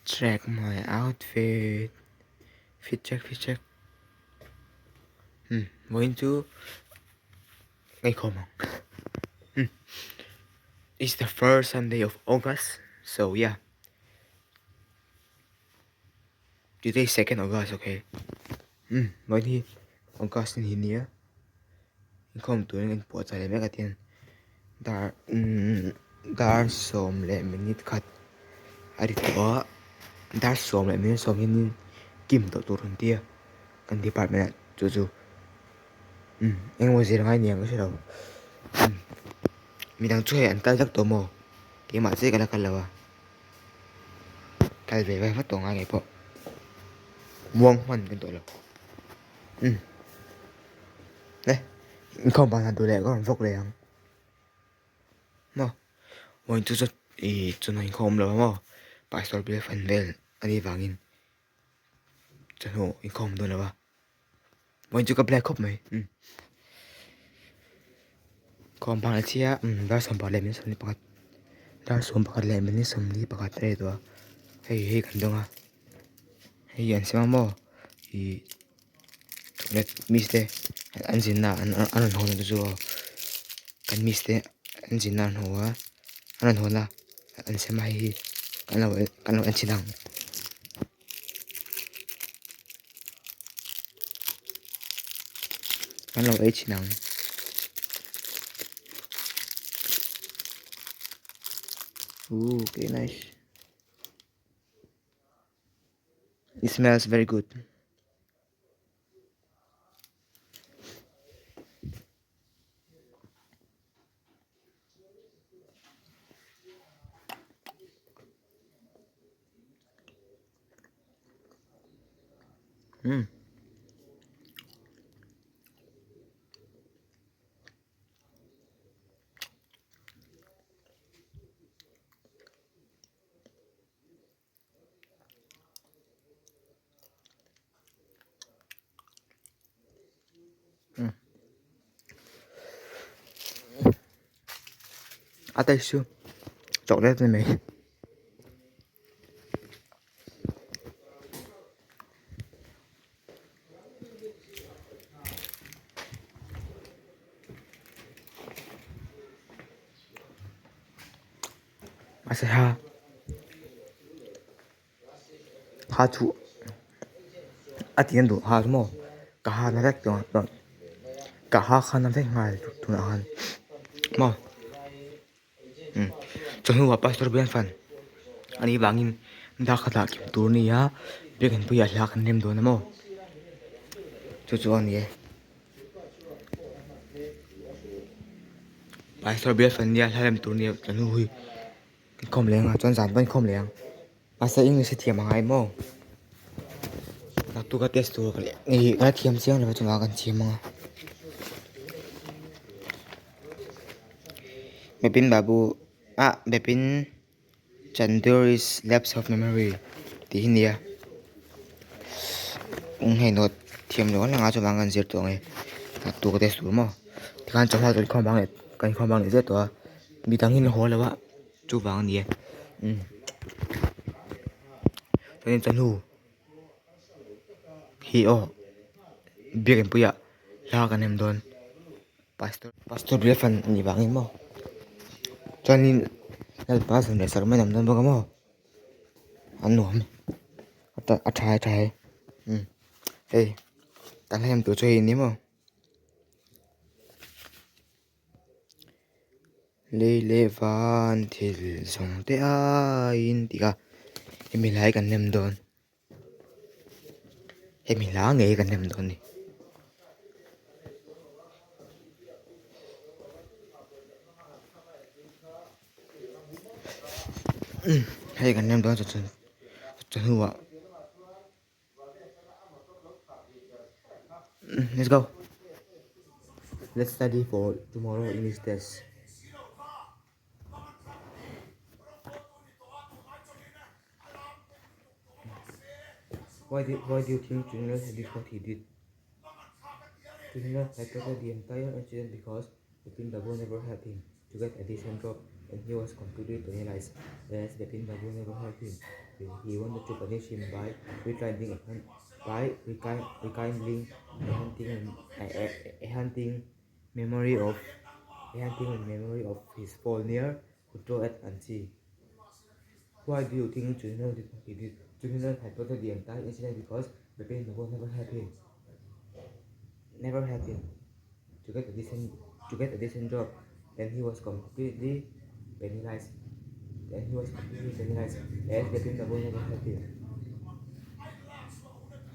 Check my outfit fit check fit check umm vawiin chu ngaihkhawm ang umm it's the first sunday of august so yeah today is second august okay umm vawiin hi august ni nia inkhawm turin ka inpuahchah leh mek a tiang dar umm dar sawm leh minute khat a ri tawh a dar sawm leh minute sawm hianin kim tawh tur an tia kan department ah chu chu umm engemaw zir ngai niang ka hre lo umm midang chu hei an kal vek tawh maw keimah chiah ka la kal lo a kal ve ve vat tawh ngai ngei pawh muang hman kan tawh lo. Umm le inkhawm ban han duh leh ka rawn vawk leh ang maw vawiin chu chuan ih chawhnu inkhawm awm lo maw pastor bial fan vel a nih vangin chawhnu inkhawm dawn lo a vawiin chu ka black khawp mai umm khawm ban a chhia umm dar sawmpakhat leh minute sawmli pakhat dar sawmpakhat leh minute sawmli pakhat a ni tawh a hei hi kan dawng a. Hei an siam a maw ih chocolate miss te an zinna an an rawn hawn te chu aw kan miss te an zinna an haw a an rawn hawn a an siam a hei hi kan lo kan lo en chhin ang. Kan lo ei chhin ang. Ooh okay nice. It smells very good. Mm. A taste chu chocolate a ni mai. Mahse ha ha chu a ti an duh ha chu maw ka ha na vek tawh a ka ha kha na vek nghal tunah khan maw umm chawhnuah pastor bian fan anih vangin dar khatah kim tur a ni a biakin puiah hla kan rem dawn a maw chu chu a ni e. Pastor bial fan nia hla rem tur nia ka nu hi inkhawm leh ang a chuan zan pawh inkhawm leh ang mahse english hi thiam a ngai maw naktuk a test tur ka leh ka la thiam chiang lo a chungah kan thiam ang a Bipin Babu ah Bipin Chanduri's lapse of memory tih hi a ni a hei note thiam loh ang anga chuvang an zir tawh ang e naktuk a test tur maw tikhan chawhma kan inkhawm bang leh kan inkhawm bang leh zet tawh a midang in haw lo a chuvang a ni e umm chuanin chawhnu hi aw biakin puiah hla kan em dawn. Pastor pastor bial fan a nih vangin maw chuanin lalpa zan leh sarman an dawn bawk a maw an nuam a a tha a tha e umm hei kan hla em tur chu hei a ni maw lei leh van thil zawng te aiin tih kha hemi lai kan nem dawn. Hemi hla ngei kan nem dawn a ni. Hei kan nem dawn chu chu hnuah let's go let's study for tomorrow english test. Why do, why do you think Junior did what he did? Junior had plotted the entire incident because Bipin Babu never helped him to get a decent job. And he was completely penalized as Bipin Babu never helped him. He wanted to punish him by rekindling a by rekindling a haunting a, a, haunting memory of a haunting memory of his fall near Hutro at Anchi. Why do you think Junino did what he did? Junino had plotted the entire incident because Bipin Babu never helped him. Never helped him to get a decent to get a decent job. Then he was completely penalized. Then he was completely penalized as Bipin Babu never helped him.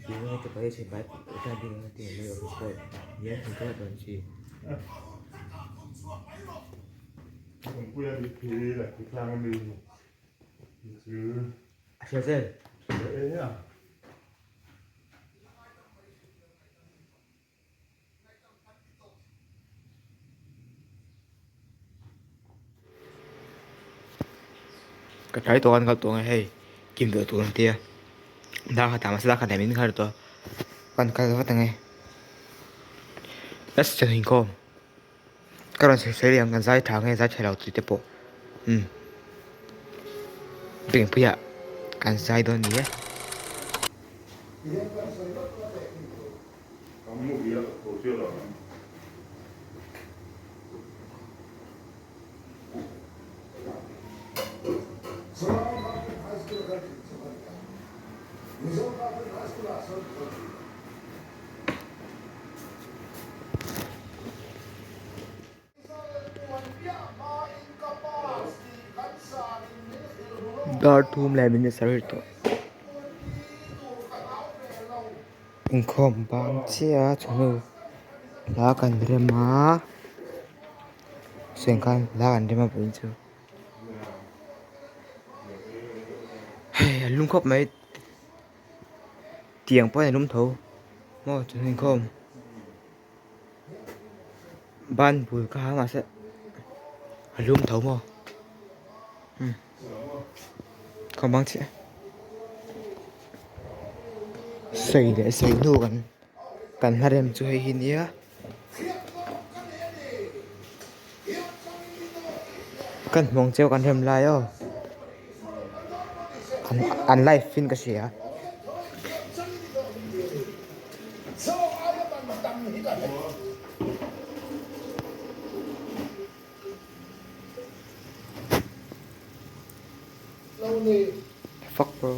He wanted to punish him by rekindling a haunting memory of his fall near Hutro at Anchi. A hria zel. Ka tlai tawh an kal tawh ang e hei kim duh tur an tia dar khat ah mahse dar khat ah min nghal tawh a kan kal vat ang e let's chawhnu inkhawm ka rawn sawi sawi leh ang kan zai tha nge zai tha lo tih te pawh umm bengpuiah kan zai dawn a ni e. Dar thum leh minute sarih tawh. Inkhawm bang chiah a chhunu hla kan rem a sengkhan hla kan rem a vawiin chu hei a lum khawp mai tiang pawh a lum tho maw chhunu inkhawm ban bul kha mahse a lum tho maw umm inkhawm bang chiah. Sawi leh sawi hnu kan kan hla rem chu hei hi nia kan hmawng cheu kan rem lai aw an live in ka hria. Fuck bro.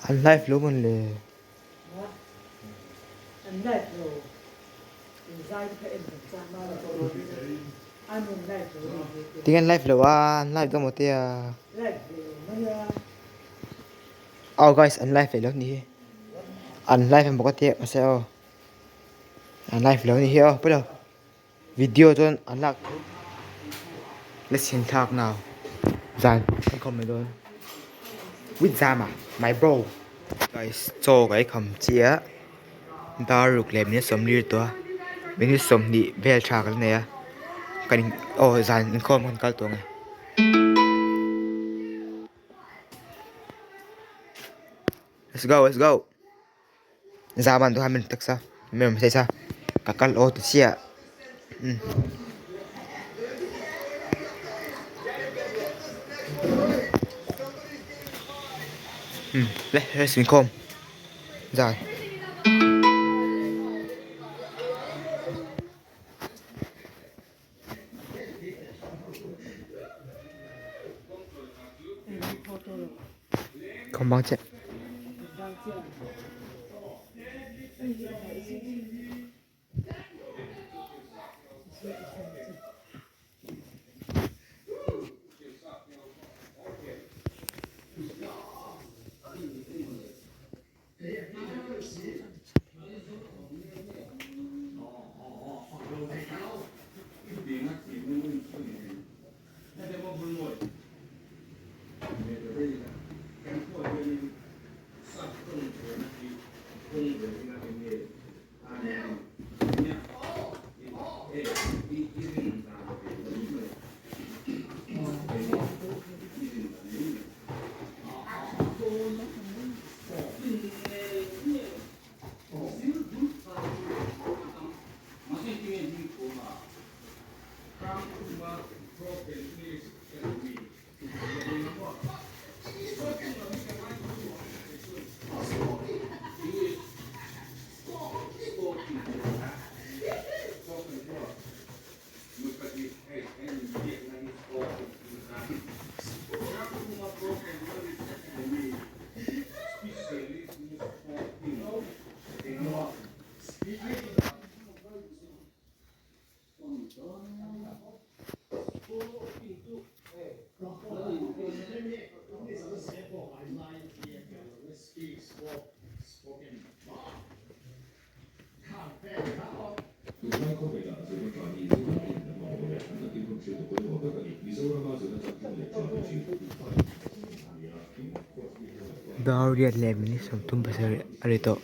An live lo mawn le. Tinge an live lo a, an live dawn maw tia. Aw guys an live leh lo ni hi. An live em bawk a tia mahse aw. An live lo ni hi aw pawi lo. Video chuan an lak tho. Let's hin thlak now. Zan kan khawm mai dawn. With Zama, my bro. Guys, chaw ka ei kham chiah. Dar ruk leh minute sawmli tawh a. Minute sawmhnih vel tha ka la nei a. Kan in aw zan inkhawm kan kal tawh ang e. Let's go, let's go. Zaman tu khan min text a min rawn message a ka kal aw ti chiah umm. Umm le rest inkhawm zai. Không bang chiah. Dar riat leh minute 37 a ri tawh.